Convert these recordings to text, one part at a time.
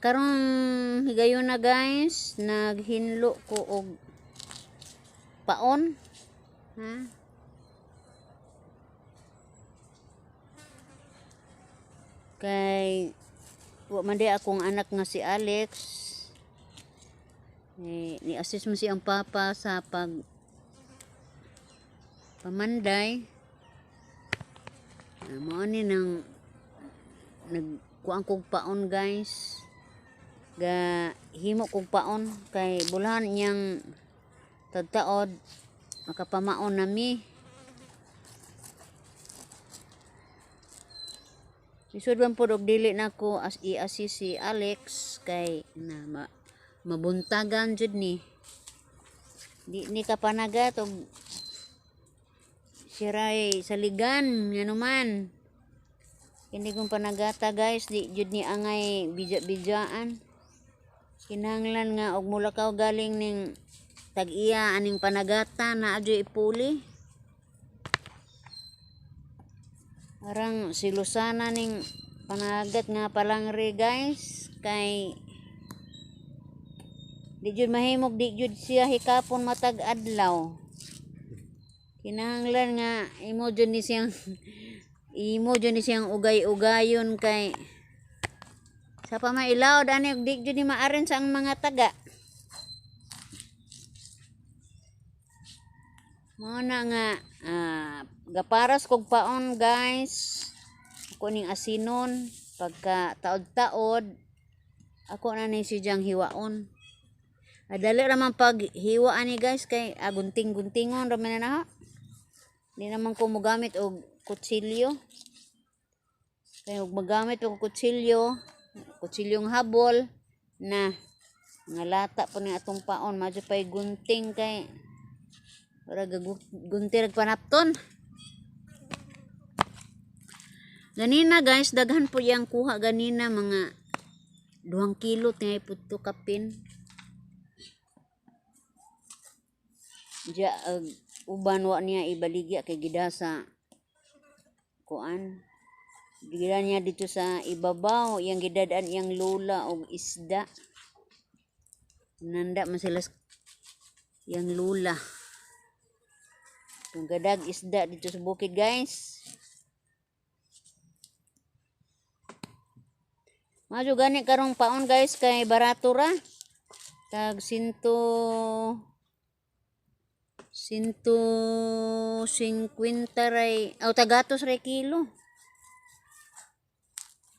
Karong higayon na, guys, naghinlo ko og paon. Ha? Kay wa man di akong anak nga si Alex. Eh, ni-assist mo siyang papa sa pag pamanday. Ah, mao ni nang nagkuan kog paon, guys. Ga himo kog paon kay bulahan niyang tagtaod makapamaon nami. Lisod man pod og dili nako as i-assist si Alex kay na mabuntagan jud ni. Di ni ka panagat og siray saligan nganuman. Kini kong panagata, guys, di jud ni angay bija-bijaan. Kinahanglan nga og mulakaw galing ning tag-iya aning panagata na adyoy ipuli. Arang silusana ning panagat nga palangre, guys, kay di jud mahimog di jud siya hikapon matag adlaw. Kinahanglan nga imo jud ni siyang ugay-ugayon kay sa pa mailawd ani og di jud ni maarin sa ang mga taga. Mao na nga gaparas kog paon, guys. Ako ning asinon pagka taod-taod ako na ni sidyang hiwaon. Dali ra man pag hiwa ani, guys, kay gunting-guntingon ra man na ha. Di naman ko mogamit og kutsilyo. Kay og magamit og kutsilyo, kutsilyong habol na nga lata po ni atong paon, madyo pay gunting kay para gunti rag panapton. Ganina, guys, daghan po yang kuha ganina, mga 2 kilo tingay pud to kapin. Diya uban wa niya ibaligya kay gida sa kuan. Gida niya dito sa ibabaw, iyang gidad-an iyang lula og isda. Nanda man sila iyang lula. Kung gadag isda dito sa bukid, guys. Madyo gani karong paon, guys, kay barato ra. Tag 150 ray, aw tagatos ray kilo.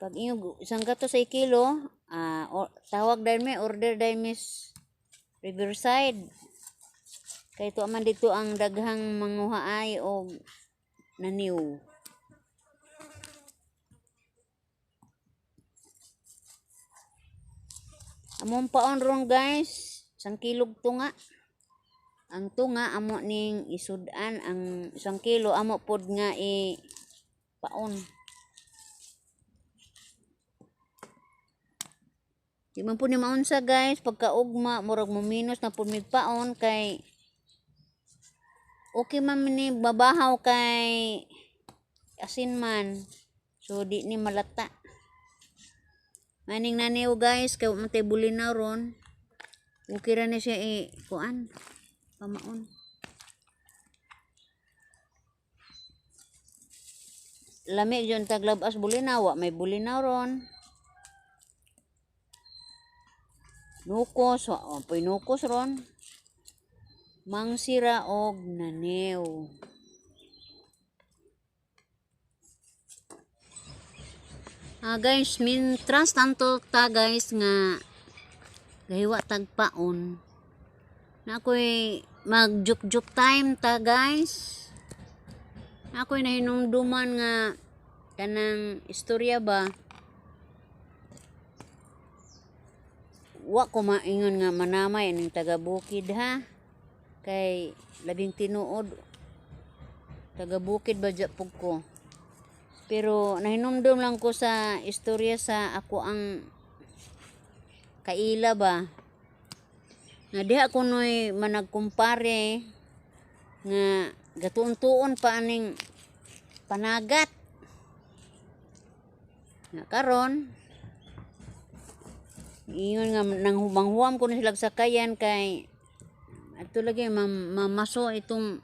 Pag inyo isang gatos ay kilo, tawag dahil mi, order dahil Miss Riverside. Kay tuwa man dito ang daghang manguha ay og naniw. Among paon ron, guys, isang kilog tunga. Ang tunga amo ning isud-an, ang 1 kilo amo pod nga i paon. Di man po ni maunsa, guys, pagkaugma murag mo minus na pud mig paon kay okay man ni babahaw kay asin man. So di ni malata. Maning naniw, guys, kay wa man tay bulinaw ron. Okay ra ni siya i kuan pamaon. Lami jud taglabas bulinaw, wa may bulinaw ron. Nukos, wa po'y nukos ron. Mangsira og naniw. Ah, guys, mintras tanto ta, guys, nga gahiwa tag paon. Na ako'y mag-juk-juk time ta, guys. Na ako'y nahinumduman nga kanang istorya ba. Wa ko maingon nga manamay ning taga bukid ha. Kay labing tinuod taga bukid ba pug ko. Pero nahinumdum lang ko sa istorya sa ako ang kaila ba. Nga diha kuno'y managkumpare nga gatuon-tuon pa aning panagat. Nga karon Ingon nga nang manghuam ko na sila sakayan kay ato lagi mamaso itong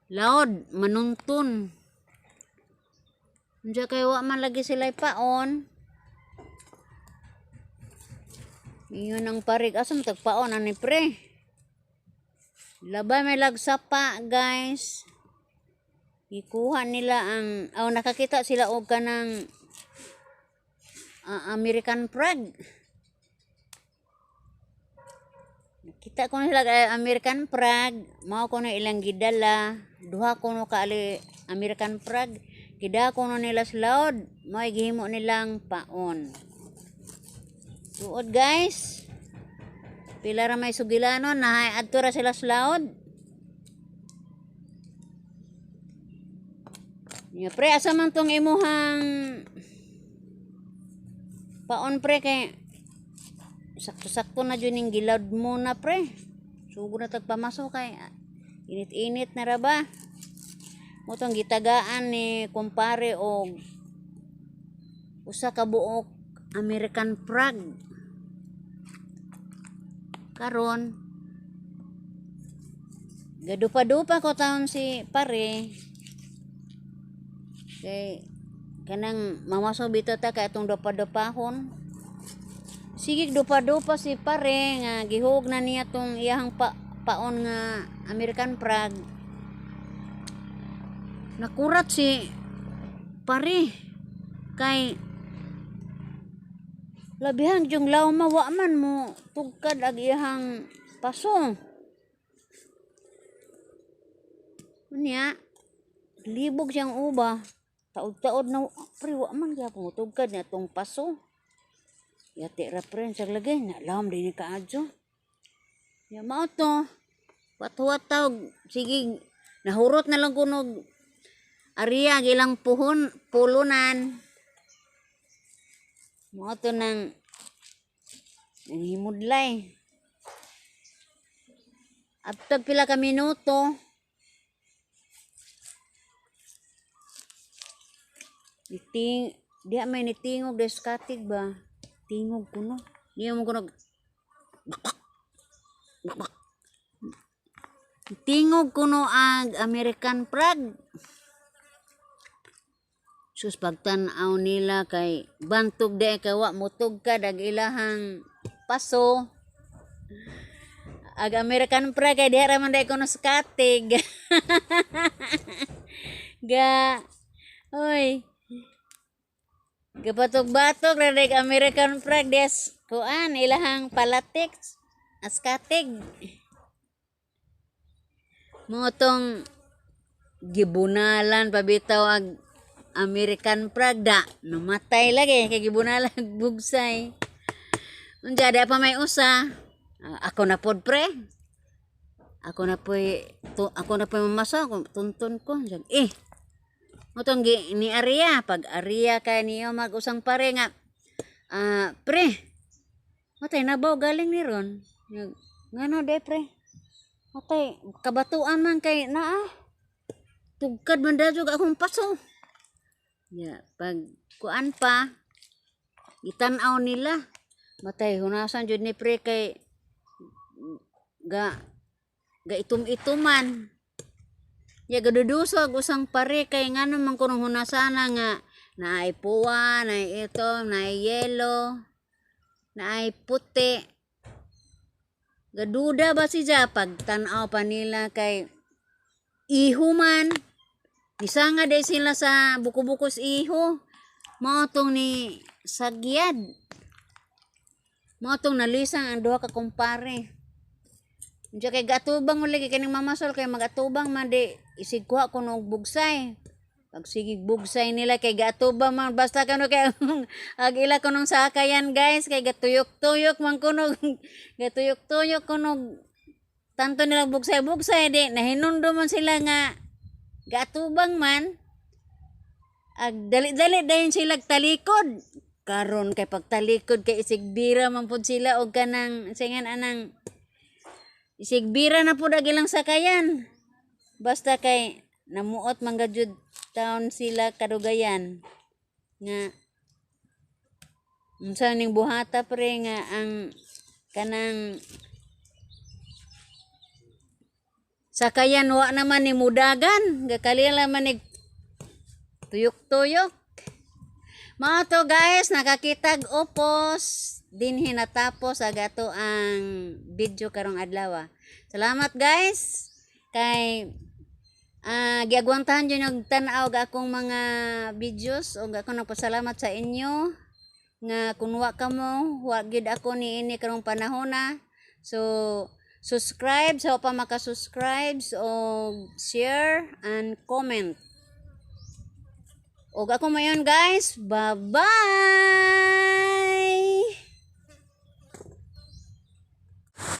laod manunton. Unsa kay wa man lagi sila paon. Ingon ang parig, asa man tagpaon ani, pre? Labay may lagsapa, guys. Ikuha nila ang, oh, nakakita sila og kanang American Prag. Nakita ko na sila American Prag, mao ko na ilang gidala, duha ko no kaali American Prag, gida ko no nila sa laod, mao gihimo nilang paon. Tuod, guys. Pila ra may sugilanon na adto ra sila sa laod. Nya, pre, asa man tong imuhang paon, pre, kay sakto-sakto na jud ning gilad mo na, pre. Sugo na tagpamaso kay init-init na ra ba. Mo tong gitagaan ni kumpare og usa ka buok American Prag. Karon gadupa-dupa ko taon si pare kay kanang mamaso bitaw ta kay atong dupa-dupahon. Sige, dupa-dupa si pare nga gihug na niya tong iyahang paon nga American Prag. Nakurat si pare kay labihan yung lawma, wa man mo tugkad ag iyahang paso. Unya, libog siyang uba. Taod-taod na, pre, wa man gyapon mo tugkad na tong paso. Yati ra, pre, sa lagay, na lam din ni kaadyo. Ya mao to. Wathuwat tawg, sige, nahurot na lang kunog ariya gilang puhon pulunan. Mao to nang nanghimudlay. Abtag pila ka minuto. Niting, diha may nitingog deskatig ba? Tingog kuno. Niya mo kuno. Tingog kuno ang American Prag. Sus, pagtan-aw nila kay bantog di kay wa motugkad ag ilahang paso. Ag American Prag kay diha ra man day kuno sa katig. Ga oy. Gabatok-batok ra day American Prag des kuan ilahang palatik askatig. Mo tong gibunalan pa bitaw ag American Prag da namatay lagi kay gibunalan bugsay. Unja di pa may usa. Ah, ako na pod, pre. Ako na po'y mamasa, tuntun ko. Eh, motong gi, ni Aria, pag Aria kay niyo mag-usang pare nga, pre, matay nabaw galing ni Ron. Ngano de, pre? Matay, kabatuan man kay naa. Tugkad man dadyog akong paso. Ya, pag kuan pa, itan-aw nila. Matay, hunasan jud ni pre kay ga ga itum-ituman. Ya gadudusog usang pare kay ngano man kunong hunasana nga naay puwa, naay itom, naay yelo, naay puti. Gaduda ba siya pag tan-aw pa nila kay iho man. Nisanga day sila sa buko-bukos iho. Mao tong ni sagyad. Mao tong nalisang ang duha ka kumpare. Unsa kay gatubang mo lagi kaning mamasol kay magatubang man di isig kuha ko og bugsay. Pag sigig bugsay nila kay gatubang man basta kano kay ag ila kunong sakayan, guys, kay gatuyok-tuyok man kuno, gatuyok-tuyok kuno tanto nila bugsay-bugsay di nahinundo man sila nga gatubang man ag dali-dali dayon sila talikod karon kay pagtalikod kay isig bira man pud sila og kanang singan anang isig bira na pud ag ilang sakayan basta kay namuot man gajud taon sila kadugayan nga Unsa ning buhata, pre, nga ang kanang sakayan wa naman ni mudagan, gakalila man ni tuyok-tuyok. Mao to, guys, nakakitag upos dinhi natapos ag ato ang video karong adlaw. Salamat, guys, kay giagwantahan jud og tan-aw og akong mga videos ug ako nagpasalamat sa inyo nga kung wa kamo, wa gid ako niini karong panahon na. So subscribe sa pa maka-subscribe og share and comment. Ug ako mayon, guys. Bye-bye.